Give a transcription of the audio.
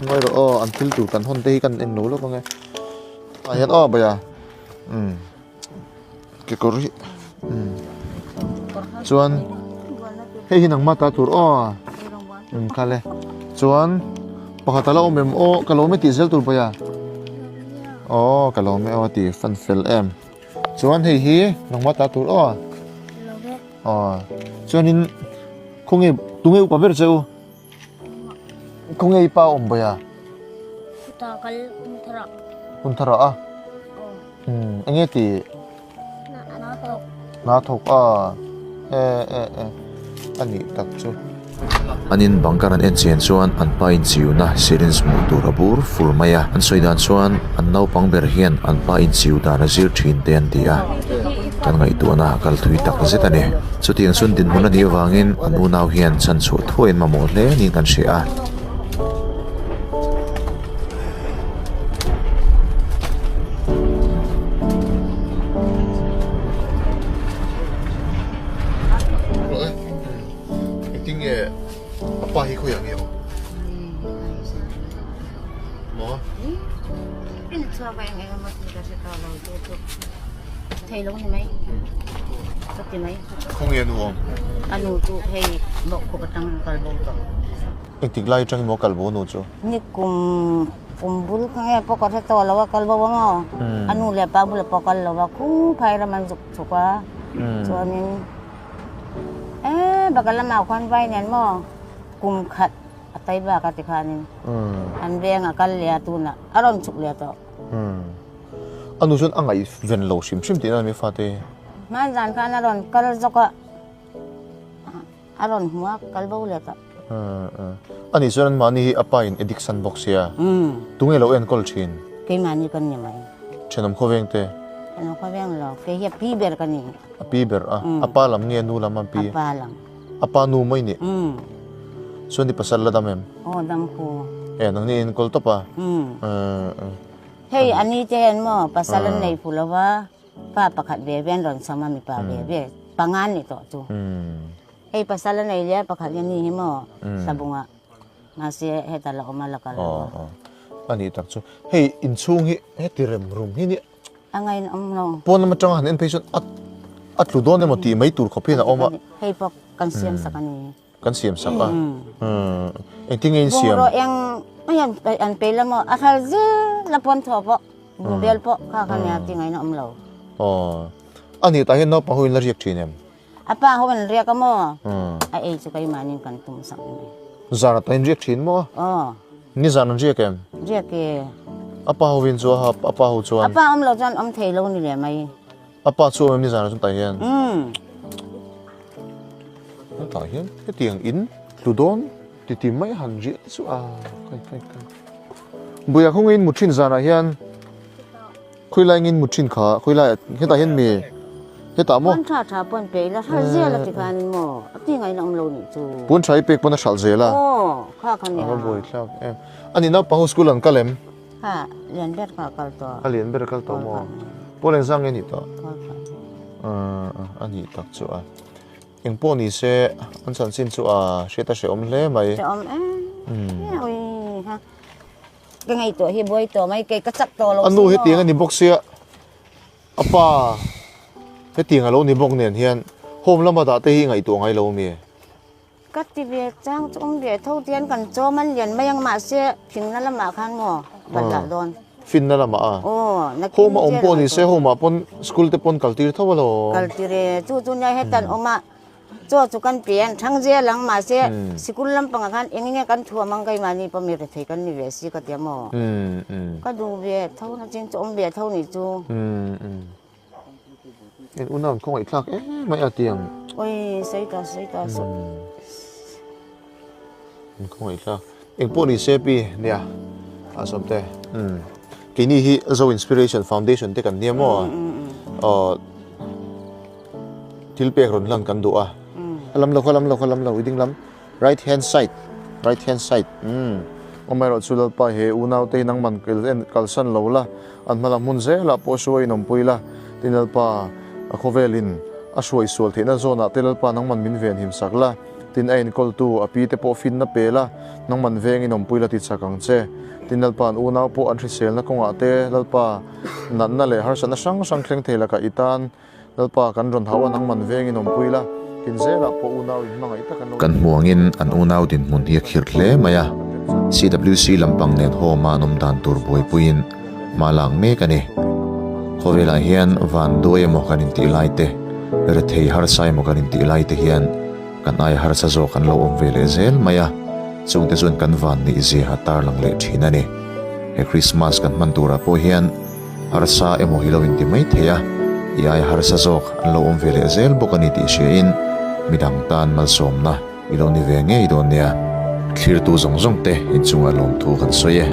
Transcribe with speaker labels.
Speaker 1: Ngawi rawh aw, an thil tur kan hawn te hi kan en lo lawk ange. Ah hian aw bawih a, umm kekawr hi umm chuan hei hi nangmah ta tur aw umm kha le chuan pakhat a la awm em aw ka lawm e tih zel tur bawih a aw ka lawm e aw a ti fan fel em chuan hei hi nangmah ta tur aw aw chuanin khawnge tunge upa ber che u. Khawnge i pa awm bawi a?
Speaker 2: Chutah kal hun thar ah.
Speaker 1: Hun thar ah a? Umm enge ti?
Speaker 2: Hna thawk.
Speaker 1: Hna thawk a e e e a nih tak chu.
Speaker 3: An in bunker an en chian chuan an pa inchiuna syringe hmuh tur a bur fur mai a. An sawi dan chuan an naupang ber hian an pa inchiu dan a zir thin te an ti a. Kan ngaihtuahna a kal thui tak zet a ni. Chutiang chuan dinhmun a nih avangin an unau hian chhan chhuah thuaiin mamawh hle niin kan hria a.
Speaker 2: Thei lo ni mai ka ti mai.
Speaker 1: Khawnge a nu awm?
Speaker 2: A nu chu hei mawh khawp atang kal bo tawh.
Speaker 1: Engtik lai atangin maw kal bo nu chu?
Speaker 2: Ni kum kum bul kha nge pawh ka hre tawh lo a kal bo ang aw. A nu leh pa bulah pawh kal lo a khung phai ram an zuk chhuk a. Chuanin e baka lamah khuan vai nen maw kum khat a tai bak a ti khanin an veng a kal leh a tunah a rawn chhuk leh tawh.
Speaker 1: A nu chuan a ngaihven lo hrim hrim tihna a ni fate.
Speaker 2: Hmanzan khan a rawn kal zawk a, a rawn hmu a, kal bo leh tawh.
Speaker 1: A nih chuan anmahni hi a pa in addiction bawk sia, tunge lo enkawl thin?
Speaker 2: Keimahni kan ni mai.
Speaker 1: Thenawm khawveng te?
Speaker 2: Thenawm khawveng lo, kei hi a pi ber ka ni.
Speaker 1: A pi ber a, a pa lam nge a nu lam a pi?
Speaker 2: A pa lam.
Speaker 1: A pa nu mai ni? Chuan i pasal la dam em?
Speaker 2: Aw dam khu.
Speaker 1: E nangni enkawl tawp a?
Speaker 2: Hei a ni te hian maw pasal an nei fu lo va, pa pakhat ve ve an rawn sawm a, mipa ve ve panga an ni tawh chu. Hei pasal a nei leh a pakhat hian ni hi maw Sabunga mahse heta la awm a la kal lo va.
Speaker 1: A nih tak chu. Hei inchhung hi heti rem rum hi nia.
Speaker 2: A ngain awm lo.
Speaker 1: Pawn lam atanga han en phei chuan a tlu dawn emaw tih mai tur khawp hian a awm a.
Speaker 2: Hei pawh kan siam sak a ni.
Speaker 1: Kan siam sak a. Engtin nge in siam?
Speaker 2: Bungraw eng hian an pe la maw? A thar zel a pawn thaw pawh, bungbel pawh kha kha nia ti ngaihna awm lo.
Speaker 1: Aw. A nih tah hian naupang ho in la riak thin em?
Speaker 2: A pa ho in riak a maw? A ei chu keimahni kan tum sak ni mai.
Speaker 1: Zan atah in riak thin maw?
Speaker 2: Aw.
Speaker 1: Ni zan an riak em?
Speaker 2: Riak e.
Speaker 1: A pa ho in chu a a pa ho chuan?
Speaker 2: A pa awm lo chuan awm thei lo ni leh mai.
Speaker 1: A pa chu awm em ni zan ah chuan tah hian? Tah hian hetiang in tlu dawn ti ti mai han riah te chu a kai kai kai. Buia khaw nge in mu thin zanah hian khawilai nge in mu thin kha khawilai ah hetah hian mi hetah maw?
Speaker 2: Puan tha tha pawn pe ila hral zel a ti khan maw a ti ngaihna awm lo nih chu.
Speaker 1: Puan tha i pek pawn a hralh zel a.
Speaker 2: Aw kha kha nia.
Speaker 1: A va buai thlak em. A nih naupang ho school an kal em?
Speaker 2: Kha lian ber kha a kal tawh.
Speaker 1: A lian ber a kal tawh maw? Pawl engzang nge nih tawh? A nih tak chu a. Eng pawh ni se an chanchin chu a hriat a hrehawm hle mai.
Speaker 2: Hrehawm em ui ha. Ka ngaihtuah hi buai tawh mai kei ka chak tawh lo
Speaker 1: A nu hetiang a ni bawk sia a pa hetiang a lo ni bawk nen hian home lama dah te hi ngaihtuah ngai lo mi?
Speaker 2: Ka ti ve chang chu awm ve tho tian kan chawm an lian mai ang mahse thingna lamah khan maw ban lah dawn.
Speaker 1: Finna lamah a?
Speaker 2: Aw nakin
Speaker 1: Home a awm pawh ni se home ah pawn school te pawn kal tir tho a lo.
Speaker 2: Kal tir e chu chu nia hetan awm a chaw chu kan pe an thang zel ang mahse sikul lampangah khan eng enge kan thuam ang keimahni pawh mi rethei kan ni ve si ka tia maw. Ka duh ve tho na chin chu awm ve tho ni chu.
Speaker 1: En unau an khawngaih thlak em mai a tiang.
Speaker 2: Oi sei ta sei ta so.
Speaker 1: An khawngaih thlak. Eng pawh ni se pi nia a sawm te. Um keini hi Zo Inspiration Foundation te kan nia maw. Aw thil pek rawn hlan kan duh a. A lam lo kha lam lo kha lam lo i ding lam right hand side right hand side um awm erawh chu Lalpa he unau te hi nangman kalsan lo la. An hma lam hmun zelah pawh hruai in awmpui la, tin Lalpa, a khawvelin a hruai sual theihna zawnah te Lalpa nangman min ven him sak la. Tin, a enkawltu a pi te pawh finna pe la, nangman vengin awmpui la ti chak ang che. Tin, Lalpa an unau pawh an hriselna kawngah te, Lalpa natna leh harsatna hrang hrang thleng thei lakah i tan, Lalpa kan rawn hauh a nangman vengin awmpui la, tin zelah pawh unau in hmangaih tak an lo
Speaker 3: Kan hmu angin an unau dinhmun hi a khirh hle mai a, CWC lampang nen home-a an awm dan tur buaipuiin hma lak mek a ni. Khawvelah hian van duai emaw kan intih lai te, rethei harsa emaw kan intih lai te hian kan aia harsa zawk an lo awm ve leh zel mai a, chungte chuan kan van nih zia a tarlang leh thin a ni. He Krismas kan hman turah pawh hian harsa emaw hi lo inti mai thei a, i aia harsa zawk an lo awm ve leh zel bawk a ni tih hriain midang tan malsawmna I lo ni ve ngei dawn nia. Thlirtu zawng zawng te inchungah lawmthu kan sawi e.